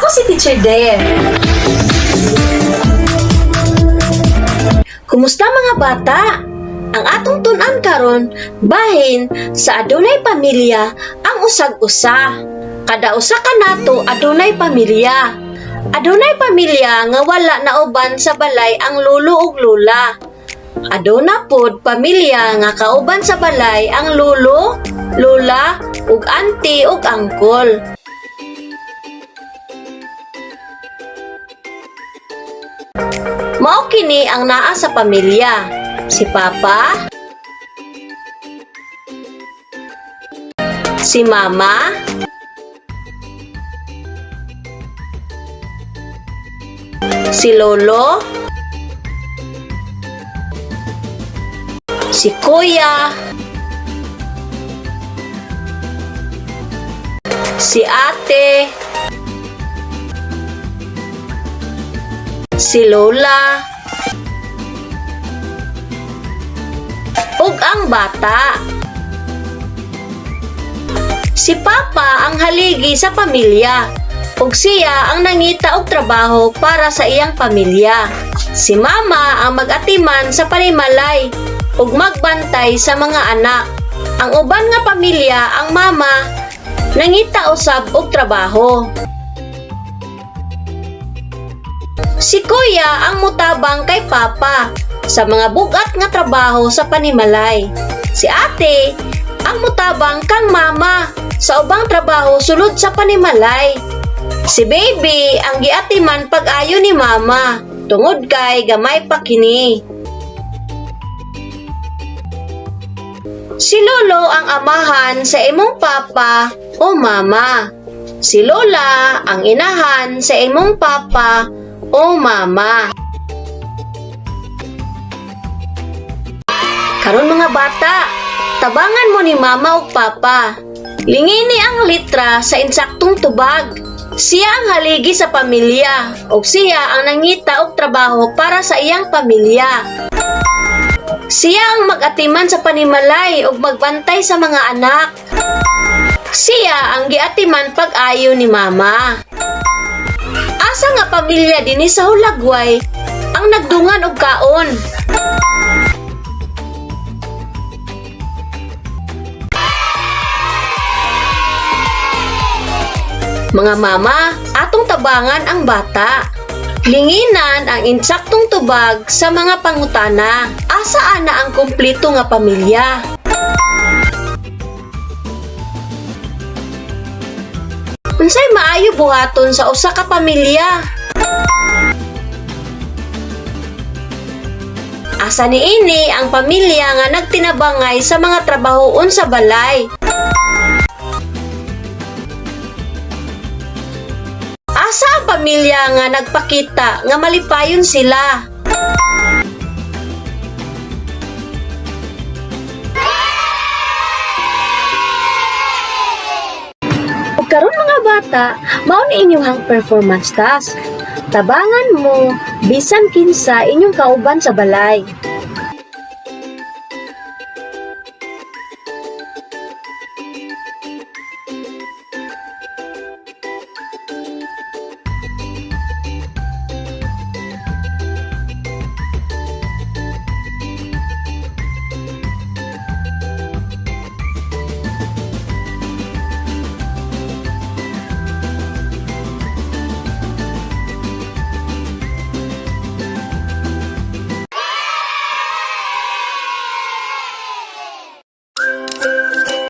Si Teacher Dare. Kumusta, mga bata? Ang atong tun-an karon bahin sa adunay pamilya ang usag-usa. Kada usa kanato adunay pamilya. Adunay pamilya nga wala nauban sa balay ang lolo ug lola. Aduna pod pamilya nga kauban sa balay ang lolo, lola, ug auntie ug uncle. Mao kini ang naa sa pamilya. Si Papa, si Mama, si Lolo, si Kuya, si Ate, si Lola, ug ang bata. Si Papa ang haligi sa pamilya ug siya ang nangita og trabaho para sa iyang pamilya. Si Mama ang mag-atiman sa panimalay ug magbantay sa mga anak. Ang uban nga pamilya, ang mama nangita usab og trabaho. Si Kuya ang mutabang kay Papa sa mga bugat nga trabaho sa panimalay. Si Ate ang mutabang kang Mama sa ubang trabaho sulod sa panimalay. Si Baby ang giatiman pag-ayo ni Mama tungod kay gamay pa kini. Si Lolo ang amahan sa imong papa o mama. Si Lola ang inahan sa imong papa o mama. Karon, mga bata, tabangan mo ni Mama ug Papa. Lingini ang litra sa insaktong tubag. Siya ang haligi sa pamilya ug siya ang nangita og trabaho para sa iyang pamilya. Siya ang mag-atiman sa panimalay ug magbantay sa mga anak. Siya ang giatiman pag-ayo ni Mama. Asa nga pamilya dinhi sa Hulagway ang nagdungan og kaon? Mga mama, atong tabangan ang bata. Linginan ang insaktong tubag sa mga pangutana. Asa ana ang kumpleto nga pamilya? Unsay maayo buhaton sa usa ka pamilya? Asa niini ang pamilya nga nagtinabangay sa mga trabahoon sa balay? Asa ang pamilya nga nagpakita nga malipayon sila? Ug karon, mga bata, mao ni inyong performance task. Tabangan mo bisan kinsa inyong kauban sa balay.